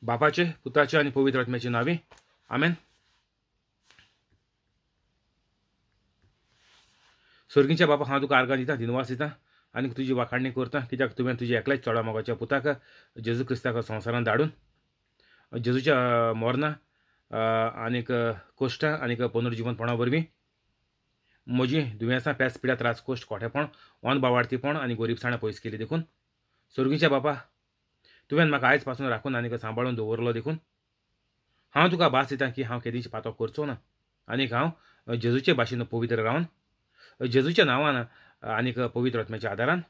बापाचे, पुताचे आनी पवित्र आत्म्याचे नांवे, आमेन. स्वर्गीच्या बापा, हांव तुका आर्गां दिता, दिनवास दिता आनी तुजी वाखाणणी करता, कित्याक तुवें तुज्या एकल्याच चोडा मोगाच्या पुताक जेजू क्रिस्ताक संवसारांत धाडून जेजूच्या मरणा आनीक कोश्टां आनीक पुनर्जिवनपणा वरवीं म्हजी दुयेंसां, पेस, पिड्या, त्रास, कोश्ट, खोटेपण, अनबावार्थीपण आनी गोरीबसाणां पयस केली देखून स्वर्गीच्या बापा तुवें म्हाका आयज पासून राखून आनीक सांबाळून दवरलो देखून हांव तुका भास दिता की हांव केदींच पातक करचो ना आनीक हांव जेजूचे भाशेन पवित्र रावन जेजूच्या नांवान आनीक पवित्र आत्म्याच्या आदारान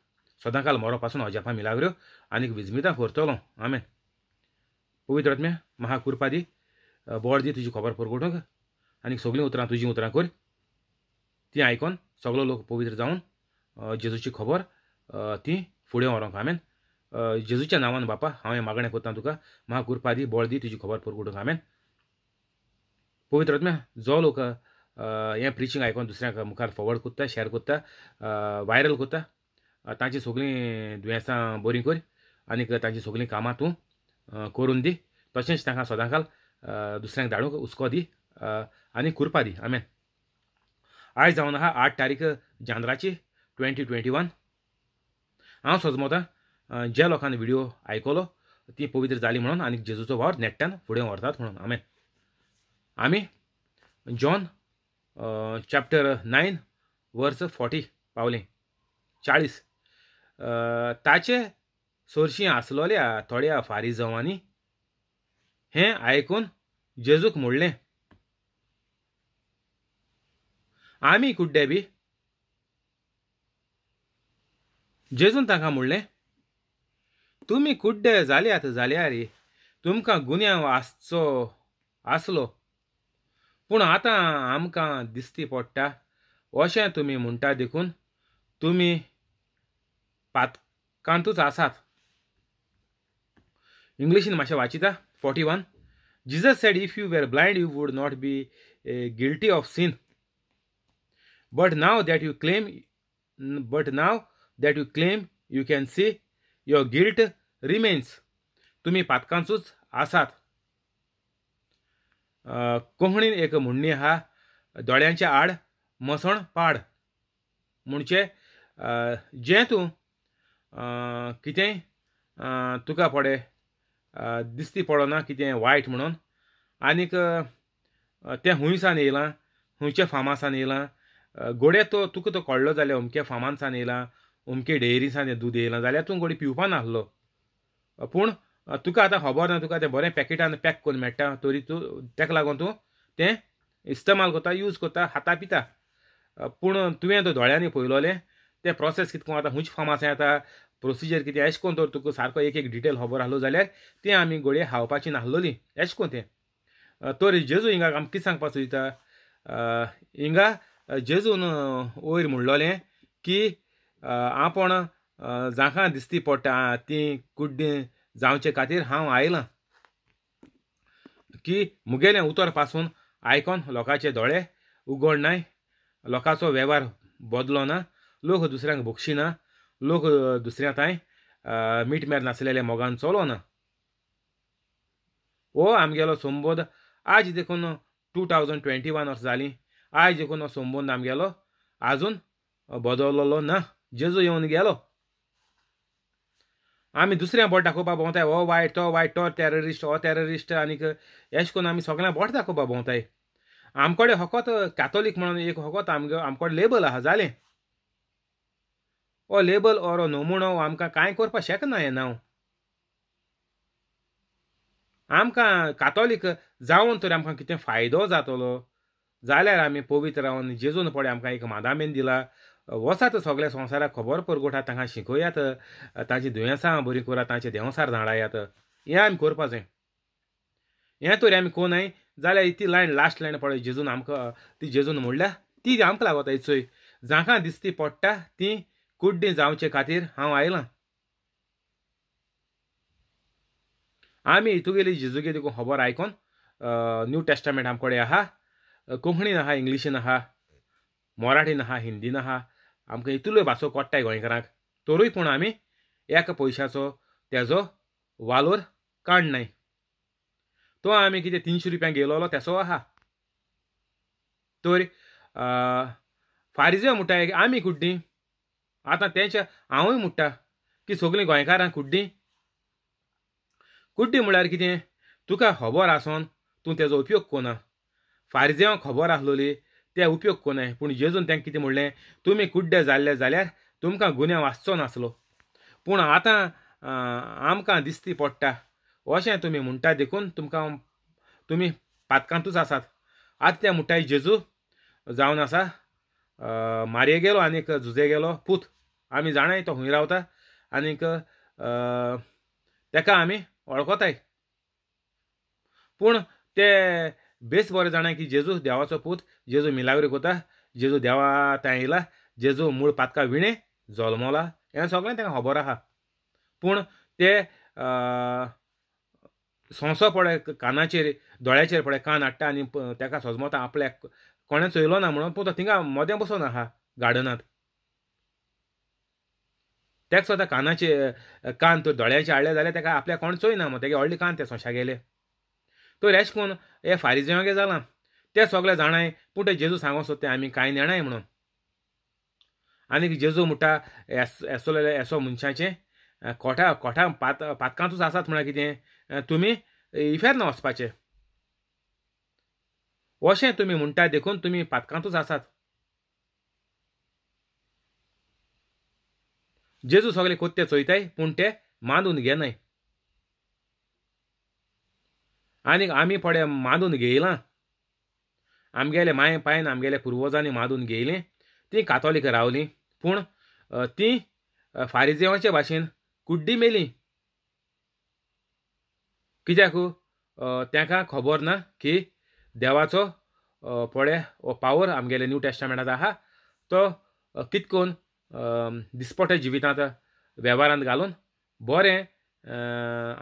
सदांकाल मरो पासून अजापां मिलाग्रो आनीक विजमितां करतलो. आमेन. पवित्र आत्म्या म्हाका कृपा दी, बळ दी तुजी खबर परगटूंक आनीक सगळीं उतरां तुजीं उतरां कर, ती आयकोन सगलो लोक पवित्र जावन जेजूची खबर ती फुडें व्हरूंक. आमेन. जेजूच्या नांवान बापा हांव हें मागणें करता तुका, म्हाका कृपा दी, बळ दी तुजी खबर परगटूंक. आमेन. पवित्र आत्म्या जो लोक हें प्रिचींग आयकोन दुसऱ्यांक मुखार फॉवर्ड करता, शेअर करता, वायरल करता, तांची सगळीं दुयेंसां बरीं कर आनीक तांची सगळीं कामां तूं करून दी, तशेंच तांकां सदांकाल दुसऱ्यांक धाडूंक हुस्को दी आनी कृपा दी. आमेन. आयज जावन आहा 8 तारीख जानेराची 2021. हांव सजमता ज्या लोकांनी व्हिडिओ आयकलो ती पवित्र जाली म्हणून आनी जेजूचो वावर नेट्टान फुडें व्हरतात म्हणून. आमेन. आमी जॉन चॅप्टर 9 वर्स 40 पावलें, 40. ताचे सोरशीं आसलोल्या थोड्या फारिजवांनी हें आयकून जेजूक म्हणलें, आमी कुड्डे बी? जेजून तांकां म्हणलें, तुमी कुड्डे जाल्यात जाल्यार तुमकां गुन्यांव आसचो आसलो, पूण आतां आमकां दिसती पडटा अशें तुमी म्हणटा देखून तुमी पातकांतूच आसात. इंग्लिशीन मातशें वाचिता. 41. Jesus said, if you were blind you would not be guilty of sin, but now that you claim you can see, your guilt remains. तुमी पातकांतूच आसात. कोंकणीन एक म्हणणी आहा, दोळ्यांच्या आड मसण पाड. म्हणजे जें तूं कितेंय तुका पडे दिसती पडना कितें वायट म्हणून आनीक तें हुंयसान येयलां, हुंयच्या फार्मासान येयलां, गोडे तो तुका तो कळ्ळो जाल्यार अमक्या फार्मांसान येयलां, अमके डेयरीसान दूद येयलां जाल्यार तूं गोडी पिवपा नासलो, पूण तुका आतां खबर ना, तुका तें बरें पॅकेटान पॅक करून मेळटा, तरी तूं तेका लागून तूं तें इस्तेमाल करता, यूज करता, खाता पिता, पूण तुवें तो दोळ्यांनी पळयलोलें तें प्रोसेस कितें आतां हुंयच फार्मासान येता, प्रोसिजर कितें एश कोन तर तुका सारको एक एक डिटेल खबर आसलो जाल्यार तें आमी गोडये खावपाची नासलोली एश कोन तें. तर जेजू हिंगा आमकां कितें सांगपाक सोदता, हिंगा जेजून वयर म्हणलोलें की आपूण जांकां दिसती पडटा ती कुड्डी जावचे खातीर हांव आयलां, की मुगेलें उतर पासून आयकोन लोकांचे दोळे उगडनाय, लोकांचो वेव्हार बदलो ना, लोक दुसऱ्यांक बक्षिना, लोक दुसऱ्या तांय मीठ मेर नासलेले मोगान चलो ना. हो आमगेलो संबोध आज देखून 2021 वर्सां जालीं, आयज देखून हो संबंद आमगेलो आजून बदललो ना. जेजू येवन गेलो, आमी दुसऱ्या बोट दाखोवपा भोंवताय, हो वायट, तो वायट, तो टेररिस्ट, हो टेररिस्ट, आनीक एश कोन्न आमी सगळ्यांक बोट दाखोवपा भोंवताय. आमकडे फकत कॅथोलीक म्हणून एक फकत आमगे आमकडे लेबल आहा जालें, हो लेबल or हो नमुनो आमकां कांय करपाक शकना. हें नांव आमकां कातोलीक जावन तर आमकां कितें फायदो जातलो जाल्यार आमी पवित्र रावन जेजून पळय आमकां एक मादामेन दिला, वचात सगळ्या संवसाराक खबर परगटात, तांकां शिकयात, तांची दुयेंसां बरीं करात, तांचे देंवसार धाडायात, हें आमी करपाक जाय. हें तर आमी कोनाय जाल्यार ती लायन लास्ट लायन पळय जेजून आमकां ती जेजून म्हणल्या ती आमकां लागता. चोय जांकां दिसती पडटा ती कुड्डी जावचे खातीर हांव आयलां. आमी तुगेली जेजूगे देखून खबर आयकोन न्यू टेस्टामेंट आमकडे आहा, कोंकणीन आहा, इंग्लिशीन आहा, मराठीन आहा, हिंदीन आहा, आमकां इतल्यो भासो कळटाय गोंयकारांक, तरूय पूण आमी एका पयशाचो तेजो वालोर काडनाय. तो आमी कितें 300 रुपयांक घेयलोलो तेसो आहा. तर फारिजेव म्हणटाय आमी कुड्डीं. आतां तेंच्या हांवूय म्हणटा की सगळीं गोंयकारां कुड्डीं. कुड्डी म्हळ्यार कितें, तुका खबर आसोन तूं तेजो उपयोग कोना. फारिजेवांक खबर आसलोली ते उपयोग कोनाय, पूण जेजून तांकां कितें म्हणलें, तुमी कुड्डे जाल्ले जाल्यार तुमकां गुन्यांव आसचो नासलो, पूण आतां आमकां दिसती पडटा अशें तुमी म्हणटा देखून तुमकां तुमी पातकांतूच आसात. आतां ते म्हणटाय जेजू जावन आसा मारये गेलो आनीक जुजे गेलो पूत, आमी जाणाय तो खंय रावता आनीक तेका आमी वळखताय, पूण ते बेस बरें जाणाय की जेजू देवाचो पूत, जेजू मिलाग्री कोता, जेजू देवा थंय येयला, जेजू मूळ पातका विणें जल्मला, हें सगळें तांकां खबर आहा. पूण ते सोंसो पळय कानाचेर दोळ्याचेर पळय कान हाडटा आनी ताका सजमता आपल्याक कोणें चोयलो ना म्हणून, पूण तो थिंगा मदें बसून आहा गार्डनांत. तेका सुद्दां कानाचे कान तर दोळ्याचे हाडले जाल्यार ताका आपल्याक कोण चोयना म्हण तेगे व्हडले कान ते सोंशा गेले. तर एशें करून हे फारिजेवांगे जालां, ते सगळे जाणाय, पूण ते जेजू सांगो सोदता आमी कांय नेणाय म्हणून. आनी जेजू म्हणटा एसो एसो मनशाचें कोठा कोठा पातकांतूच आसात म्हळ्यार कितें, तुमी इफेर्न वचपाचें अशें तुमी म्हणटा देखून तुमी पातकांतूच आसात. जेजू सगळे कोत्ते चोयताय पूण ते मानून घेनाय. आनीक आमी पळय मानून घेयलां, आमगेले माय पायन आमगेले पुर्वजांनी मानून घेयलें, तीं कातोलीक रावलीं, पूण तीं फारिजेवाचे भाशेन कुड्डी मेली. कित्याक तांकां खबर ना की देवाचो पळय हो पावर आमगेले न्यू टेस्टामेंटांत आहा तो कितकोन दिसपट्या जिवितांत वेव्हारांत घालून बरें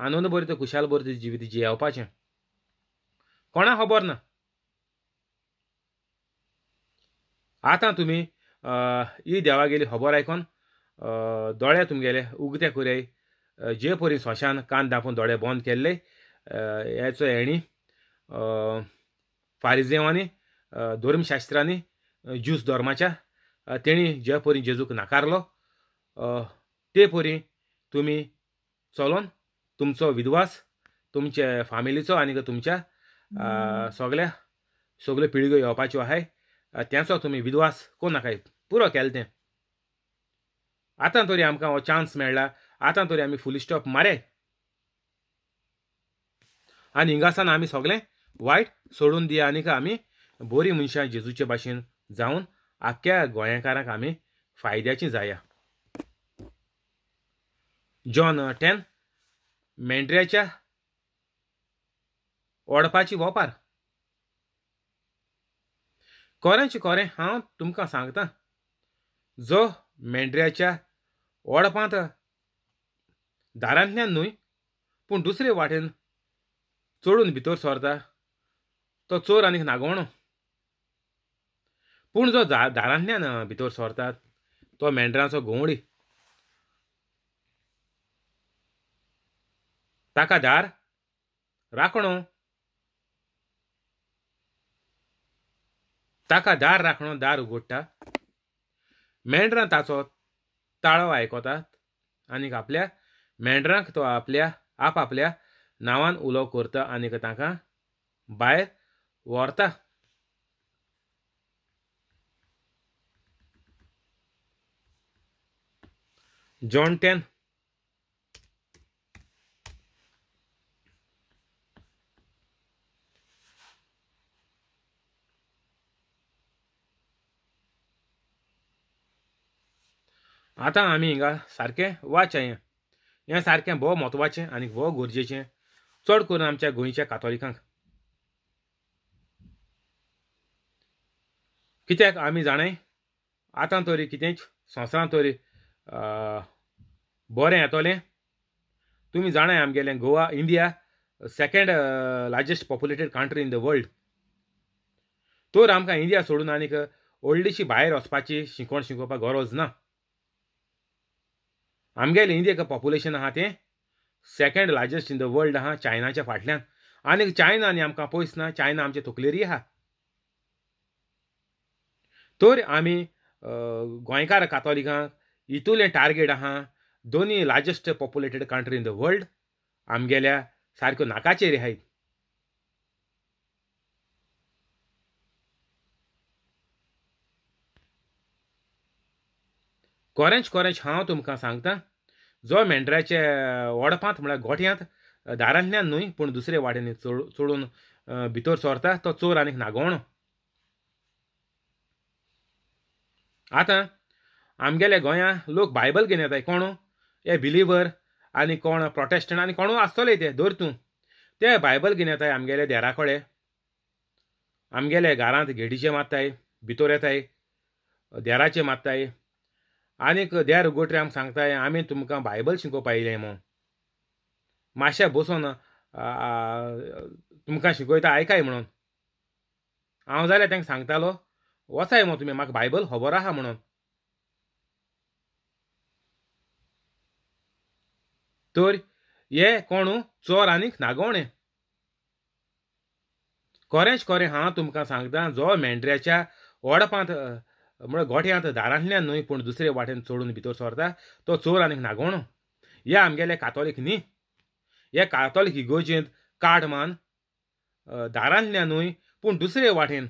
आनंद बरें तो खुशाल बरें जिवीत जियेवपाचें कोणा खबर ना. आतां तुमी ही देवागेली खबर आयकोन दोळे तुमगेले उगते कोरय, जे परी सोंशान कान दापून दोळे बंद केल्ले हेचो हेणी फारिजेवांनी धर्मशास्त्रांनी ज्यूस धर्माच्या तेणी जे परी जेजूक नाकारलो ते परी तुमी चलोन तुमचो विद्वास तुमचे फामिलीचो आनी तुमच्या सगल्या सगल्यो पिळग्यो येवपाच्यो आहाय तेंचो तुमी विद्वास कोण नाकाय पुरो केलें तें. आतां तरी आमकां हो चान्स मेळ्ळा, आतां तरी आमी फुल स्टॉप मारे आनी हिंगासान आमी सगळें वायट सोडून दिया आनीक आमी बरीं मनशां जेजूचे भाशेन जावन आख्ख्या गोंयकारांक आमी फायद्याची जाया. जॉन 10 मेंढऱ्याच्या ओडपाची वोपार. कोऱ्यांचे कोरें हांव तुमकां सांगता, जो मेंढऱ्याच्या ओडपांत दारांतल्यान न्हय पूण दुसरे वाटेन चडून भितर सरता तो चोर आनीक नागवणो, पूण जो दारांतल्यान भितर सरतात तो मेंढरांचो घोवडी, ताका दार राखणो, ताका दार राखणो दार उगडटा. मेंढरां ताचो ताळो आयकतात आनीक आपल्या मेंढरांक तो आपल्या आपआपल्या नांवान उलो करता आनीक तांकां भायर व्हरता. जॉन 10 आतां आमी हिंगा सारकें वाचया, हें सारकें भोव म्हत्वाचें आनी भोव गरजेचें, चड करून आमच्या गोंयच्या कातोलिकांक. कित्याक आमी जाणाय आतां तरी कितेंच संवसारांत तरी बरें येतलें. तुमी जाणाय आमगेलें Goa India second largest populated country in the world, तर आमकां इंडिया सोडून आनीक व्हडलीशी भायर वचपाची शिकवण शिकोवपाक गरज ना. आमगेलें इंडिया पॉप्युलेशन आहा तें second largest in the world आहा चायनाच्या फाटल्यान, आनीक चायना आनी आमकां पयस ना, चायना आमचे तकलेरी आहा। तर आमी गोंयकार कातोलिकांक इतुलें टार्गेट आहा, दोनी largest populated country in the world आमगेल्या सारक्यो नाकाचेर आहाय। कोरेंच कोरेंच हांव तुमकां सांगता, जो मेंढराचे ओडपांत म्हळ्यार गोठ्यांत दारांतल्यान न्हय पूण दुसरे वाटेन चडून भितर सरता तो चोर आनीक नागोवणो। आतां आमगेल्या गोंया लोक बायबल घेवन येताय, कोण हे बिलीवर आनी कोण प्रोटेस्टंट आनी कोणू आसतले ते धर तूं, ते बायबल घेवन येताय आमगेल्या देरा कडेन, आमगेल्या घरांत गेटीचे मारताय, भितर येताय, देराचे मारताय आनीक देर उगोटरे आमकां सांगताय आमी तुमकां बायबल शिकोवपा येयलें म्हूण, मातशें बसून तुमकां शिकयता आयकाय म्हणून। हांव जाल्यार तांकां सांगतालो वचाय मो तुमी, म्हाका बायबल खबर आहा म्हणून। तर हे कोणू चोर आनीक नागोवणे। कोरेंच कोरें हांव तुमकां सांगता, जो मेंढऱ्याच्या ओडपांत म्हळ्यार गोठ्यांत दारांतल्यान न्हय पूण दुसरे वाटेन चडून भितर सरता तो चोर आनीक नागोवणो। हे आमगेले कातोलीक न्ही, हे कातोलीक इगोर्जेंत काड मान दारांतल्यान न्हय पूण दुसरे वाटेन।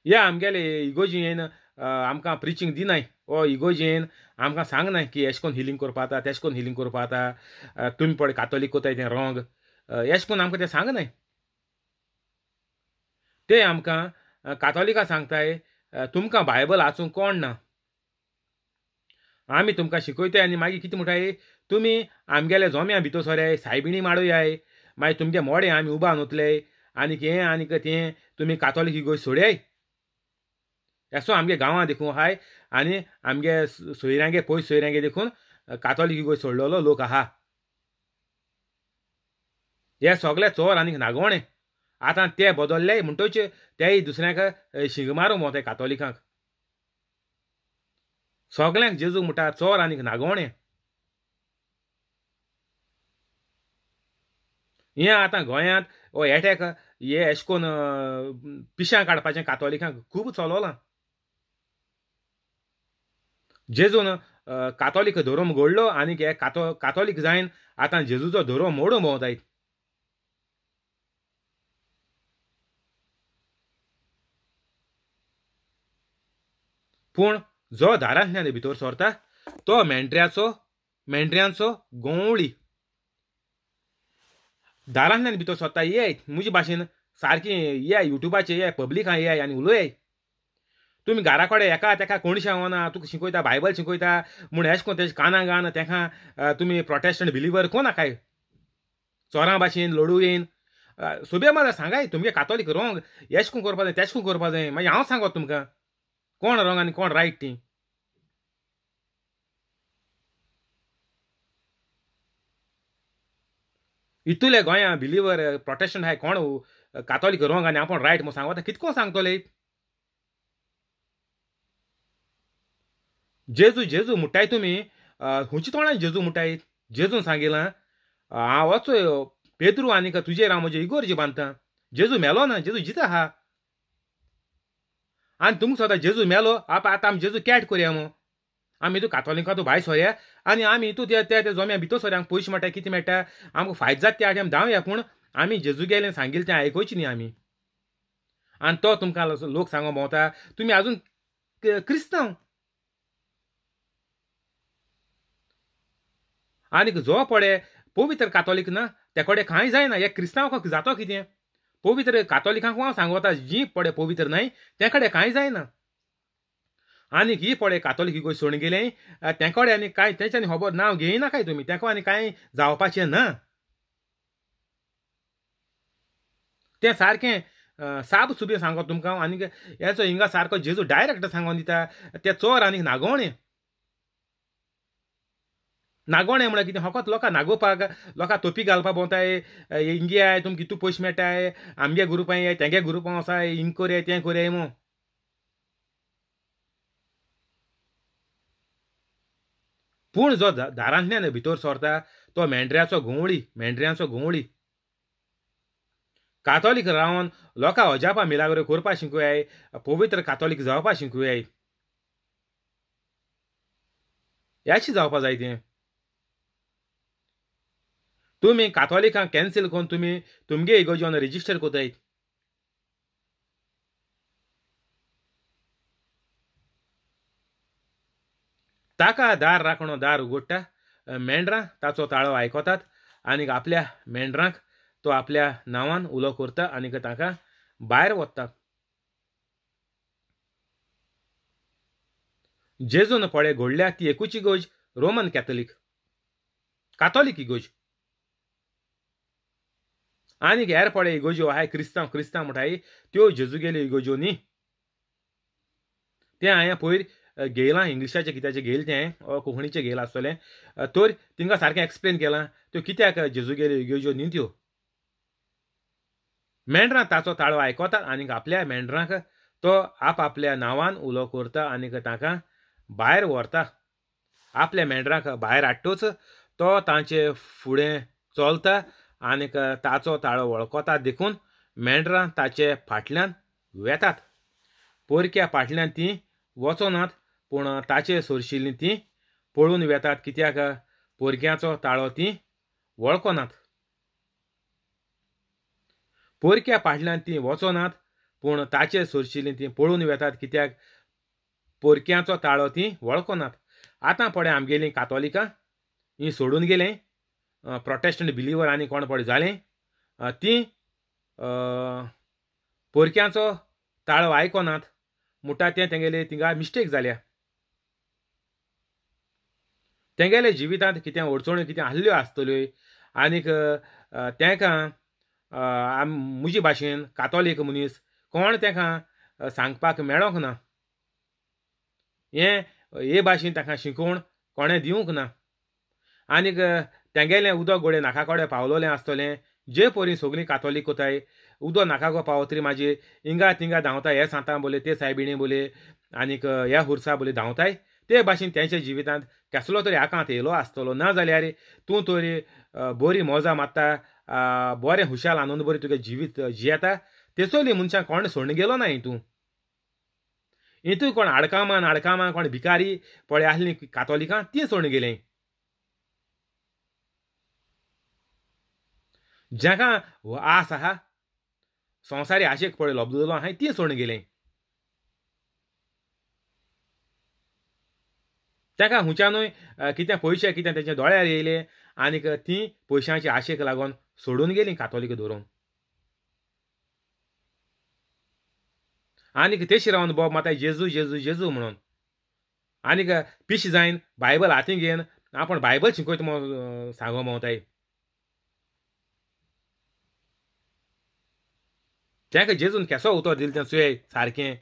हे आमगेले इगोर्जेन आमकां प्रिचींग दिनाय, ओ इगोर्जेन आमकां सांगनाय की एश कोन हिलींग करपा जाता, तेश कोन हिलींग करपा जाता, तुमी पळय कातोलीक कोताय तें रोंग, एश कोन आमकां तें सांगनाय। ते आमकां कातोलिका सांगताय तुमकां बायबल वाचूंक कोण ना, आमी तुमकां शिकयताय आनी मागीर कितें म्हणटाय तुमी आमगेले जोम्या भितर सोराय, सायबिणी माडोयाय, मागीर तुमगे मोडे आमी उबान वतले आनीक हें आनीक तें, तुमी कातोलीक इगोर्ज सोडयाय। एसो आमगे गांवां देखून आहाय आनी आमगे सोयऱ्यांगे पयस सोयऱ्यांगे देखून कातोलीक इगोर्ज सोडलेलो लोक आहा। हे सगळे चोर आनीक नागोवणे। आतां ते बदल्ले म्हणटच तेय दुसऱ्यांक शिंग मारूंक भोंवताय कातोलिकांक। सगल्यांक जेजू म्हणटा चोर आनीक नागोवणे। हें आतां गोंयांत हो एटॅक हे एश कोन पिशां काडपाचें कातोलिकांक खूब चलोलां। जेजून कातोलीक धोरोम घडलो आनीक हे कातोलीक जायन आतां जेजूचो धोरोम मोडूंक भोंवताय। पूण जो दारांतल्यान भितर सरता तो मेंढऱ्यांचो गोंवळी। दारांतल्यान भितर सरता येय म्हजे भाशेन सारकी ये युट्यूबाचेर ये पब्लिकां ये आनी उलय। तुमी घरा कडेन एका तेका कोणशा वना तुका शिकयता बायबल शिकयता म्हूण एश कोन तेजे काना घान तेका तुमी प्रोटेस्टंट बिलीवर कोण नाकाय चोरां भाशेन लडू येन सोबे मार सांगाय तुमगे कातोलीक रोंग एश कोन करपा जाय तेश कोन करपा जाय, मागीर हांव सांगत तुमकां कोण रोंग आनी कोण रायट ती। इतुले गोंया बिलीवर प्रोटेस्टंट हाय कोण कातोलीक रोंग आनी आपूण रायट म्हूण सांगता कितको सांगतले। जेजू जेजू म्हणटाय तुमी खंयच्या तोंडान जेजू म्हणटाय? जेजून सांगिलां हांव वचो पेद्रू आनीक तुजेर हांव म्हजे इगोर्जी बांदता। जेजू मेलो ना, जेजू जिता आहा आनी तुमकां सदां जेजू मेलो आतां आमी जेजू कॅट करया मो, आमी तूं कातोलिकां तूं भायर सोरया आनी आमी तूं त्या जोम्या भितर सोरया, आमकां पयशे मेळटा कितें मेळटा आमकां फायदो जाता त्या आमी धांवया, पूण आमी जेजू गेले सांगिल्लें तें आयकुचें न्ही आमी। आनी तो तुमकां लोक सांगोंक भोंवता तुमी आजून क्रिस्तांव। आनीक जो पळय पवित्र कातोलीक ना ते कडेन कांय जायना, हे क्रिस्तांवाक जातो कितें? पवित्र कातोलिकांक हांव सांगता जी पळय पवित्र न्हय ते कडेन कांय जायना। आनीक ही पळय कातोलीक इगोर्ज सोडून गेले ते कडेन आनी कांय तेंच्यांनी खबर नांव घेयनाकाय तुमी, तेका आनी कांय जावपाचें ना। तें सारकें साब सुबें सांगत तुमकां आनीक हेचो हिंगा सारको जेजू डायरेक्ट सांगोन दिता ते चोर आनीक नागोवणे। नागोवणे म्हळ्यार कितें? फकत लोकां नागोवपाक लोकां तोपी घालपाक भोंवताय, हिंगे I तुमकां कितू पयशे मेळटाय, आमगे ग्रुपां ये तेंगे ग्रुपां वचाय, हिंग करया तें करया म्हूण। पूण जो दारांतल्यान भितर सरता तो मेंढऱ्याचो घुंवळी, मेंढऱ्यांचो घुंवळी। कातोलीक रावन लोकां अजापां मिलाग्रो करपा शिकूयाय, पवित्र कातोलीक जावपा शिकूयाय, याशी जावपा जाय तें। तुमी कातोलिकांक कॅन्सील करून तुमी तुमगे इगोर्जोन रजिस्टर कोताय। ताका दार राखणो दार उगडटा, मेंढरां ताचो ताळो आयकतात आनी आपल्या मेंढरांक तो आपल्या नांवान उलो करता आनी तांकां भायर वता। जेजून पळय घडल्या ती एकूच इगोर्ज रोमन कॅथोलीक, कातोलीक इगोर्ज। आनी हेर पळय इगोर्ज्यो आहाय क्रिस्तांव क्रिस्तांव म्हणटाय त्यो जेजूगेल्यो इगोर्ज्यो न्ही। तें हांवें पयर घेयलां इंग्लिशाचें कित्याचें घेयलें तें कोंकणीचें घेयलां आसतलें, तर तिंगा सारकें एक्सप्लेन केलां त्यो कित्याक जेजूगेल्यो इगोर्ज्यो न्ही त्यो। मेंढरां ताचो ताळो आयकतात आनी आपल्या मेंढरांक तो आपआपल्या नांवान उलो करता आनी तांकां भायर व्हरता। आपल्या मेंढरांक भायर हाडटूच तो तांचे फुडें चलता आनी ताचो ताळो वळखता, देखून मेंढरां ताचे फाटल्यान वेतात। पोरक्या फाटल्यान तीं वचनात पूण ताचे सोरशिल्लीं तीं पळून वेतात, कित्याक पोरक्याचो ताळो तीं वळखनात। पोरक्या फाटल्यान तीं वचनात पूण ताचे सोरशिल्लीं तीं पळून वेतात, कित्याक पोरक्याचो ताळो तीं वळखनात। आतां पळय आमगेलीं कातोलिकां हीं सोडून गेलें, प्रोटेस्टंट बिलीवर आनी कोण पळय जालें, तीं पोरक्याचो ताळो आयकनात म्हणटा तें तेंगेले थिंगा मिस्टेक जाल्या। तेंगेले जिवितांत कितें अडचण्यो कितें आहल्यो आसतल्यो आनीक तेंकां म्हजे भाशेन कातोलीक मनीस कोण तेंकां सांगपाक मेळोंक ना, हें हे भाशेन तांकां शिकोवण कोणें दिवंक ना। आनीक तेंगेलें उदक गोडे नाका कडेन पावलोलें आसतलें, जे परी सगळीं कातोलीक कोताय उदक नाका गो पावत तरी मागीर हिंगा थिंगा धांवता, हे सांता बोले ते सायबिणी बोले आनीक ह्या हुरसा बोले धांवताय, ते भाशेन तेंच्या जिवितांत केसलो तरी आकांत येयलो आसतलो। ना जाल्यार तूं तरी बरी मजा मारता, बरें हुशाल आनंद बरी तुगे जिवीत जियेता, तेसोली मनशां कोण सोडून गेलो ना हितून। हितून कोण आडकामान आडकामान कोण भिकारी पळय आसलीं कातोलिकां तीं सोडून गेलीं। जाका आस आहा संवसारी आशेक पळय लोबदलो आहाय तीं सोडून गेलीं। ताका हुंच्यानूय कितें पयशे कितें तेंच्या दोळ्यार येयले आनीक तीं पयशांचे आशेक लागून सोडून गेलीं कातोलीक धरून। आनीक तेशी रावन बोब माताय जेजू जेजू जेजू म्हणून आनीक पिश जायन बायबल हातीं घेवन आपूण बायबल शिकयता म्हूण सांगो भोंवताय। ताका जेजून केसो उतर दिलें तें चोय सारकें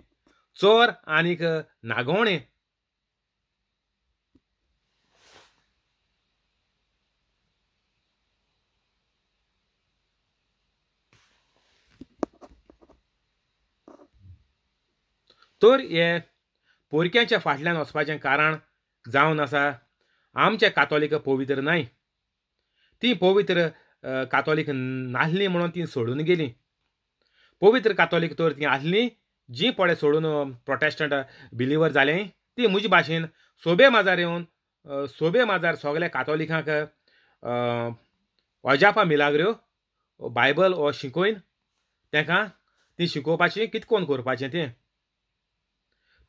चोर आनीक नागोवणें। तर हे पोरक्यांच्या फाटल्यान वचपाचें कारण जावन आसा आमचे कातोलीक पवित्र न्हय, तीं पवित्र कातोलीक नासलीं म्हणून तीं सोडून गेलीं। पवित्र कातोलीक तर तीं आसलीं जीं पळय सोडून प्रोटेस्टंट बिलीवर जालें ती म्हजे भाशेन सोबे माजार येवन सोबे माजार सगल्या कातोलिकांक अजापां मिलाग्र्यो बायबल हो शिकोवन तांकां ती शिकोवपाची कितें कोण करपाचें तें,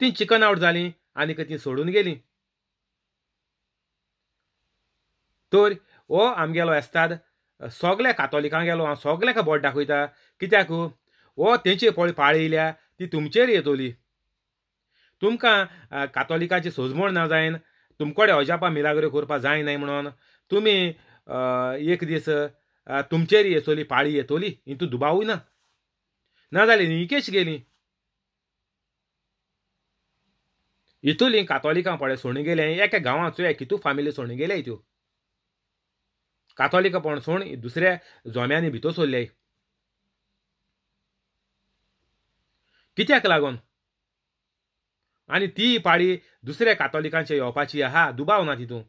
तीं चिकन आवट जालीं आनीक तीं सोडून गेलीं। तर हो आमगेलो एस्ताद सगल्या कातोलिकांक गेलो हांव सगल्यांक बोट दाखयता, कित्याक हो तेंचे पळय पाळी येयल्या ती तुमचेर येतली। तुमकां कातोलिकांची सोजमण ना जायन, तुमकडे अजापां मिलाग्रो करपा जायनाय म्हणून तुमी एक दीस तुमचेर येतली पाळी येतली हितून दुबावूय ना। ना जाल्यार निकेश गेली इतूली कातोलिकां पळय सोडून गेले एका गांवांत चोया कितू फामिली सोडून गेले त्यो कातोलिकां पण सोड दुसऱ्या जोम्यांनी भितर सोडले कित्याक लागून। आनी ती पाळी दुसऱ्या कातोलिकांचे येवपाची आहा दुबाव ना तितून,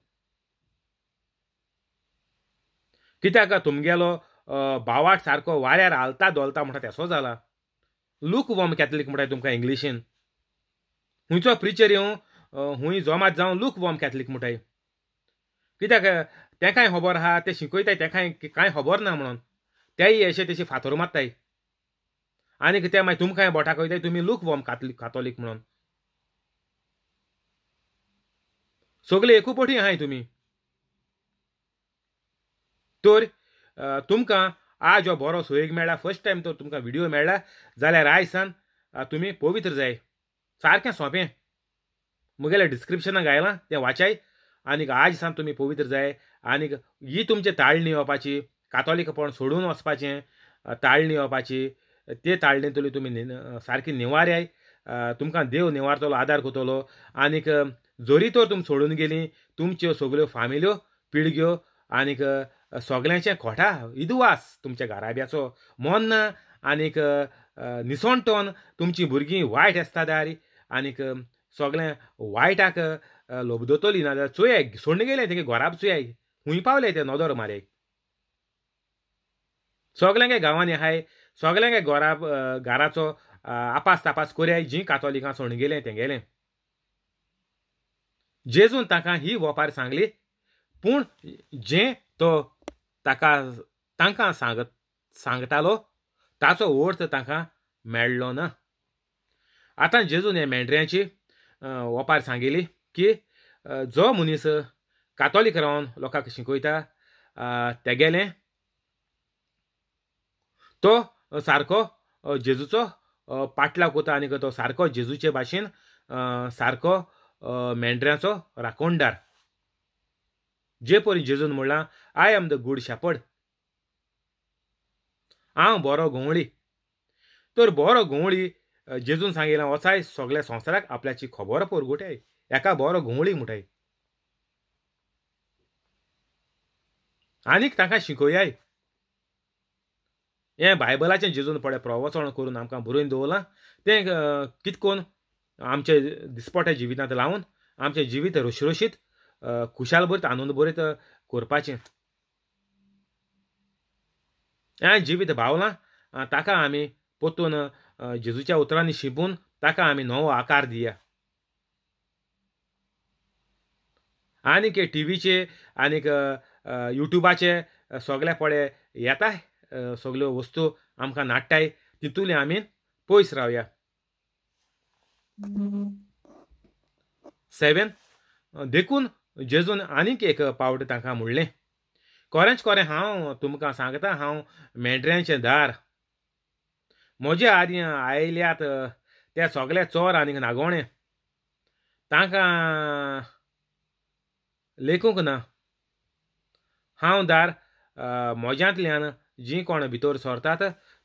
कित्याक तुमगेलो बावाट सारको वाऱ्यार हालता धोलता म्हणटा तेसो जाला. लूक वॉर्म कॅथलीक म्हणटाय तुमकां इंग्लिशीन. हुंयचो प्रिचर येवं हुंय जोमात जावं लूक वॉर्म कॅथलीक म्हणटाय. कित्याक तेंकांय खबर आहा, ते शिकयताय तेंकांय कांय खबर ना म्हणून तेय अशे तशे फातर मारताय आनीक ते मागीर तुमकांय बोटाक वयताय तुमी लूक वॉर्म कातोलीक म्हणून. सगळे एकूपटी आहाय तुमी. तर तुमकां आज हो बरो सोयीक मेळ्ळा, फर्स्ट टायम तर तुमकां व्हिडियो मेळ्ळा जाल्यार आयज सान तुमी पवित्र जाय. सारकें सोंपें, म्हगेलें डिस्क्रिप्शनाक आयलां तें वाचाय आनीक आज सान तुमी पवित्र जाय. आनीक ही तुमचे ताळणी येवपाची, कातोलीकपण सोडून वचपाचें, ताळणी येवपाची, ते ताळणेंतली तुमी सारकी निवाराय, तुमकां देव निवारतलो, आदार करतलो. आनीक जरी तर तुमी सोडून गेली तुमच्यो सगल्यो फामिल्यो पिळग्यो आनीक सगल्यांचें खोटा इदवास तुमच्या घराब्याचो मन ना आनीक निसणटोन तुमचीं भुरगीं वायट आसता दारी आनीक सगळें वायटाक लोबदतली. नाजाल्यार चोयाय सोडून गेले तेगे घराब चोयाय खूंय पावले ते नदर मारय. सगल्यांगे गांवांनी आहाय, सगल्यांगे घरा घराचो आपास तापास कोरयाय जीं कातोलिकां सोडून गेलें तेंगेलें. जेजून तांकां ही वोपार सांगली, पूण जें तो ताका तांकां सांगतालो ताचो अर्थ तांकां मेळ्ळो ना. आतां जेजून हे मेंढऱ्यांची वोपार सांगिली की जो मनीस कातोलीक रावन लोकांक शिकयता तेगेलें तो सारको जेजूचो पाटलाव कोता आनी तो सारको जेजूचे भाशेन सारको मेंढऱ्यांचो राखणदार. जे परी जेजून म्हणलां I am the good shepherd, हांव बरो घोंवळी. तर बरो घोंवळी जेजून सांगिलां वचाय सगल्या संवसाराक आपल्याची खबर परगटाय, एका बरो घोंवळी म्हणटाय आनीक तांकां शिकोयाय. हें बायबलाचें जेजून पळय प्रवचन करून आमकां बरोवन दवरलां तें कितकोन आमचे दिसपट्या जिवितांत लावन आमचें जिवीत रोशरोशीत खुशाल भरीत आनंद भरीत करपाचें. हें जिवीत भावलां ताका आमी परतून जेजूच्या उतरांनी शिंपून ताका आमी नवो आकार दिया. आनीक टिवीचे आनीक युट्यूबाचे सगळे पळय येता सगल्यो वस्तू आमकां नाडटाय तितूले आमी पयस रावया. 7 देखून जेजून आनीक एक पावट तांकां म्हणलें, खरेंच खरें हांव तुमकां सांगता, हांव मेंढऱ्यांचें दार. म्हजे आदीं आयल्यात ते सगळे चोर आनीक नागोणे, तांकां लेखूंक ना. हांव दार, म्हज्यांतल्यान जीं कोण भितर सरतात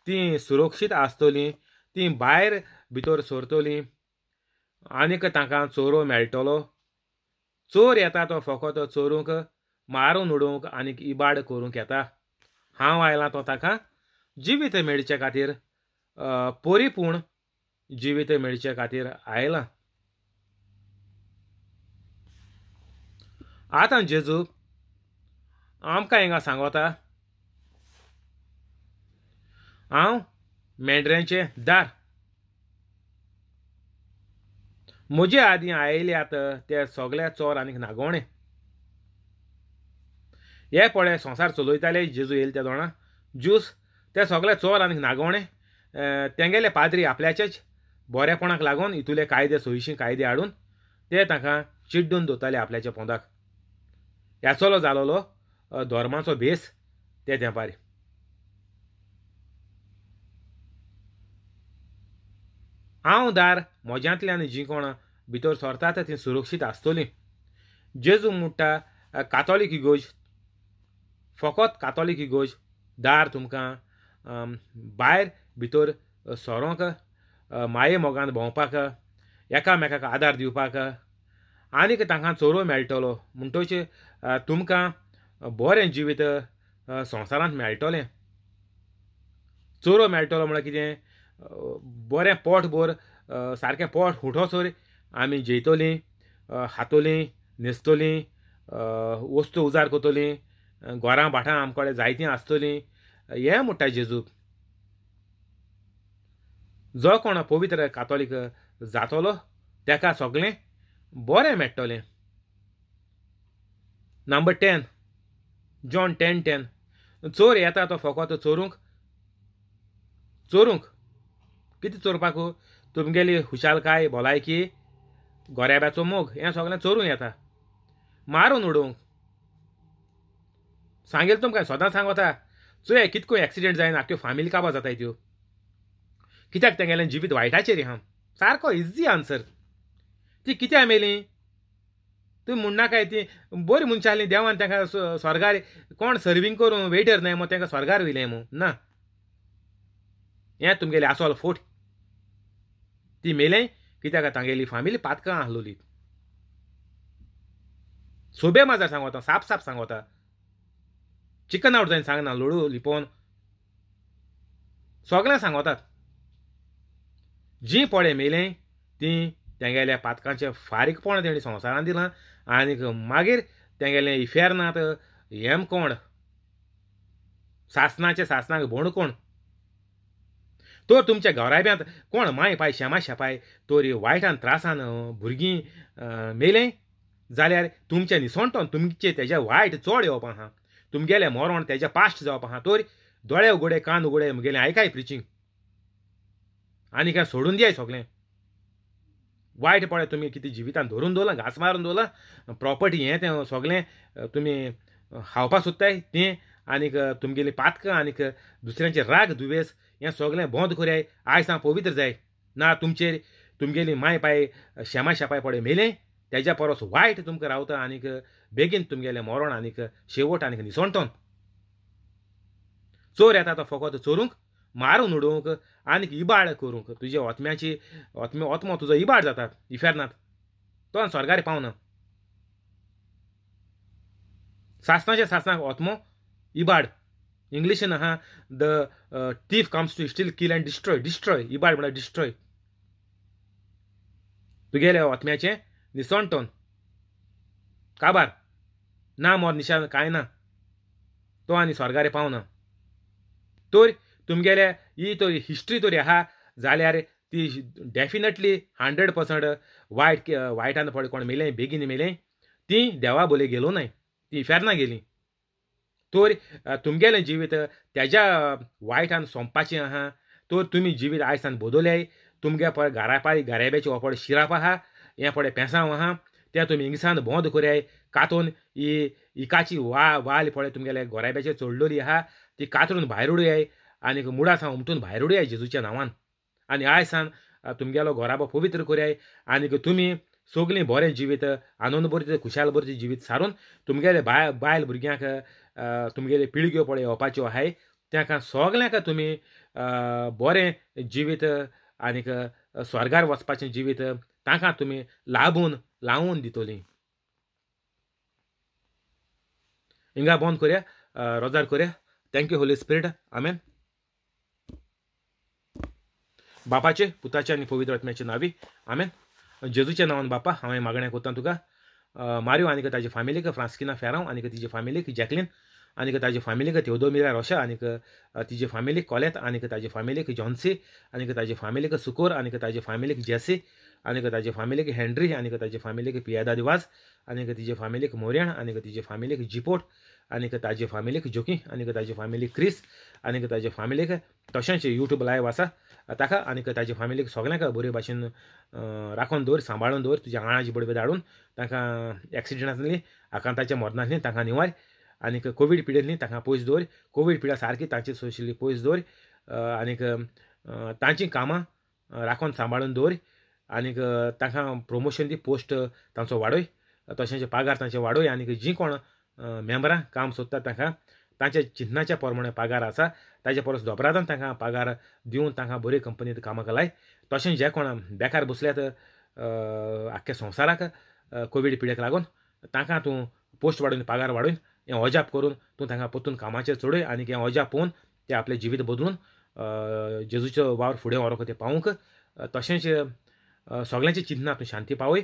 तीं सुरक्षीत आसतलीं, तीं भायर भितर सरतलीं आनीक तांकां चोरो मेळटलो. चोर येता तो फकत चोरूंक, मारून उडोवंक आनीक इबाड करूंक येता. हांव आयलां तो ताका जिवीत मेळचे खातीर, परिपूर्ण जिवीत मेळचे खातीर आयलां. आतां जेजू आमकां हिंगा सांगता, हांव मेंढऱ्यांचें दार. म्हजे आदीं आयल्यात ते सगळे चोर आनीक नागोणे. हे पळय संवसार चलयताले जेजू येयले त्या दोणा ज्यूस, ते सगळे चोर आनीक नागोणे तेंगेले पाद्री आपल्याचेच बरेपणाक लागून इतुले कायदे सोयीशी कायदे हाडून ते तांकां चिड्डून दवरताले आपल्याच्या पोंदाक. ह्याचोलो जालोलो धर्माचो भेस ते तेंपार. हांव दार, म्हज्यांतल्यान जीं कोण भितर सरतात तीं सुरक्षीत आसतलीं. जेजू म्हणटा कातोलीक इगोर्ज, फकत कातोलीक इगोर्ज दार तुमकां भायर भितर सरोंक, माये मोगान भोंवपाक, एकामेकाक आदार दिवपाक आनीक तांकां चोरो मेळटलो. म्हणटच तुमकां बरें जिवीत संवसारांत मेळटलें. चोरो मेळटलो म्हळ्यार कितें, बरें पोटभर सारकें पोट हुटोसर आमी जेयतलीं, खातलीं, न्हेसतलीं, वस्तू उजार करतलीं, घरां भाटां आमकडे जायतीं आसतलीं, हें म्हणटा जेजू. जो कोण पवित्र कातोलीक जातलो तेका सगळें बरें मेळटलें. Number 10, John 10:10. चोर येता तो फकत चोरूंक, चोरूंक कितें चोरपाक? तुमगेली खुशालकाय, भलायकी, गोऱ्याब्याचो मोग, हें सगळें चोरूंक येता, मारून उडोवंक. सांगेल तुमकां सदां सांगता, चोय कितको एक्सिडेंट जायना, आख्यो फामिली काबार जाताय त्यो, कित्याक तेंगेलें जिवीत वायटाचेर आहा. सारको इजी आन्सर. ती कित्याक मेली तुमी म्हणनाकाय, ती बरी मनशां आसली, देवान तांकां स्वर्गार कोण सर्वींग करूं वेटर न्हय मो तांकां स्वर्गार वयलें मू ना. हें तुमगेलें आसोल फोट. ती मेलें कित्याक तांगेली फामिली पातकां आसलोली. सोबे माजार सांगता, साप साप सांगता, चिकन आवट जायन सांगना, लोडू लिपोवन सगळें सांगतात. जीं पळय मेलें तीं तेंगेल्या पातकांचें फारीकपण तेणी संवसारान दिलां आनीक मागीर तेंगेलें इफेर्नांत हेमकोण, सासणाचें सासणाक बोणकोण. तर तुमच्या घराब्यांत कोण माय पाय शेमा शेपाय तोरी वायटान त्रासान भुरगीं मेलें जाल्यार तुमचें निसणटोन तुमचें तेजें वायट चड येवप आहा, तुमगेलें मरण तेजें पास्ट जावप आहा. तर दोळे उगडे, कान उगडे, म्हगेलें आयकाय प्रिचींग आनी काय सोडून दियाय सगळें वायट. पळय तुमी कितें जिवितान धरून दवरलां, घांस मारून दवरलां, प्रॉपर्टी हें तें सगळें तुमी खावपाक सोदताय तें, आनीक तुमगेलीं पातकां आनीक दुसऱ्यांचे राग दुवेस हें सगळें बंद करयाय. आयज हांव पवित्र जाय ना तुमचेर तुमगेली माय पाय शेमा शेपाय पळय मेलें तेज्या परस वायट तुमकां रावता आनीक बेगीन तुमगेलें मरण आनीक शेवट आनीक निसणटोन. चोर येता तो फकत चोरूंक, मारून उडोवंक आनीक इबाड करूंक. तुजे आत्म्याची आत्मो तुजो इबाड जाता इफेर्नांत, तो स्वर्गार पावना. सासणाच्या सासणाक आत्मो इबाड. इंग्लिशीन आहा the thief comes to steal, kill and destroy. Destroy, इबाड म्हळ्यार डिस्ट्रॉय. तुगेल्या आत्म्याचें निसणटोन काबार ना, मोर निशान कांय ना, तो आनी स्वर्गार पावना. तर तुमगेल्या ही तर हिस्ट्री तरी आहा जाल्यार ती डेफिनेटली 100% वायट. वायटान पळय कोण मेलें बेगीन मेलें ती देवा बोले गेलो न्हय, ती इफेर्ना गेली. तर तुमगेलें जिवीत तेज्या वायटान सोंपपाचें आहा. तर तुमी जिवीत आयसान बदलयाय. तुमगे पळय घरापाय घराब्याची हो पळय शिराप आहा, हें पळय पेसांव आहा, तें तुमी इंगसान बंद करयाय. कातून ही इकाची वाल पळय तुमगेल्या घराब्याचेर चडलोली आहा ती कातरून भायर उडयाय आनीक मुळा सावन उमटून भायर उडयाय जेजूच्या नांवान. आनी आयसान तुमगेलो घराबो पवित्र करयाय आनीक तुमी सगळीं बरें जिवीत आनंद भरचें खुशाल भरचें जिवीत सारून तुमगेले बायल भुरग्यांक तुमगेले पिळग्यो पळय येवपाच्यो आहाय तांकां सगल्यांक तुमी बरें जिवीत आनीक स्वर्गार वचपाचें जिवीत तांकां तुमी लाबून लावून दितलीं. हिंगा बंद करया, रोजार करया. Thank you Holy Spirit, आमेन. बापाचे, पुताचे आनी पवित्र आत्म्याचे नांवी आमेन. जेजूच्या नांवान बापा हांवें मागणें करता तुका. मारियो आनीक ताजे फामिलीक, फ्रांस्किना फेरांव आनीक तिजे फामिलीक, जॅकलीन आनीक ताजे फामिलीक, तेवदोमिरा रोशा आनीक तिजे फामिलीक, कॉलेत आनीक ताजे फामिलीक, जॉन्सी आनीक ताजे फामिलीक, सुकोर आनीक ताजे फामिलीक, जेसी आनीक ताजे फामिलीक, हेनरी आनीक ताजे फामिलीक, पियादा दिवाज आनीक तिजे फामिलीक, मोरियण आनीक तिजे फामिलीक, जिपोट आनीक ताजे फामिलीक, जोकी आनीक ताजे फामिलीक, क्रिस आनीक ताजे फामिलीक, तशेंच यूट्यूब लायव आसा ताका आनीक ताजे फामिलीक सगल्यांक बरे भाशेन राखून दवर, सांबाळून दवर. तुज्या आणाची बडबे धाडून तांकां एक्सिडंटांतली, आकांताच्या मरणांतली तांकां निवार आनीक कोवीड पिडेंतली तांकां पयस दवर. कोवीड पिडा सारकी तांची सोशली पयस दवर आनीक तांचीं कामां राखून सांबाळून दवर आनीक तांकां प्रोमोशन दी, पोस्ट तांचो वाडय, तशेंच पागार तांचे वाडय आनीक जीं कोण मेंबरां काम सोदतात तांकां तांच्या चिंतनाच्या प्रमाणे पागार आसा ताजे परस दोबरादान तांकां पागार दिवन तांकां बरे कंपनींत कामाक लाय. तशेंच जे कोण बेकार बसल्यात आख्ख्या संवसाराक कोवीड पिडेक लागून तांकां तूं पोस्ट वाडोवन पागार वाडोवन हें अजाप करून तूं तांकां परतून कामाचेर चडय आनीक हें अजाप पळोवन ते आपलें जिवीत बदलून जेजूचो वावर फुडें व्हरूंक ते पावूंक. तशेंच सगल्यांची चिंतना तूं शांती पावय.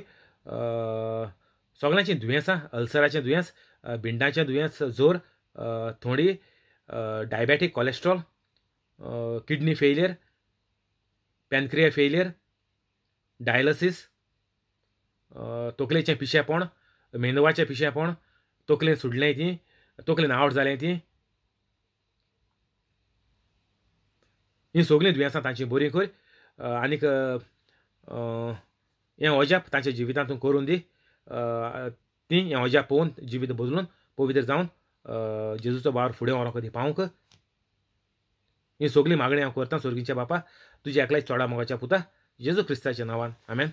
सगल्यांचीं दुयेंसां, अल्सराचें दुयेंस, बिंडाचें दुयेंस, जोर, थोंडी, Diabetic, cholesterol, kidney failure, pancreas failure, dialysis, तकलेचें पिशेपण, मेंदवाचें पिशेपण, तकलेन सुडलें ती, तकलेन आवट जालें ती, हीं सगळीं दुयेंसां तांची बरीं कर आनीक हें अजाप तांच्या जिवितांतून करून दी. ती हें अजाप पळोवन जिवीत बदलून पवित्र जावन जेजूचो वावर फुडें व्हरोंक ती पावंक. ही सगळीं मागणी हांव करता सर्गीच्या बापा, तुज्या एकल्याच चोडा मोगाच्या पुता जेजू क्रिस्ताच्या नांवान, आमेन.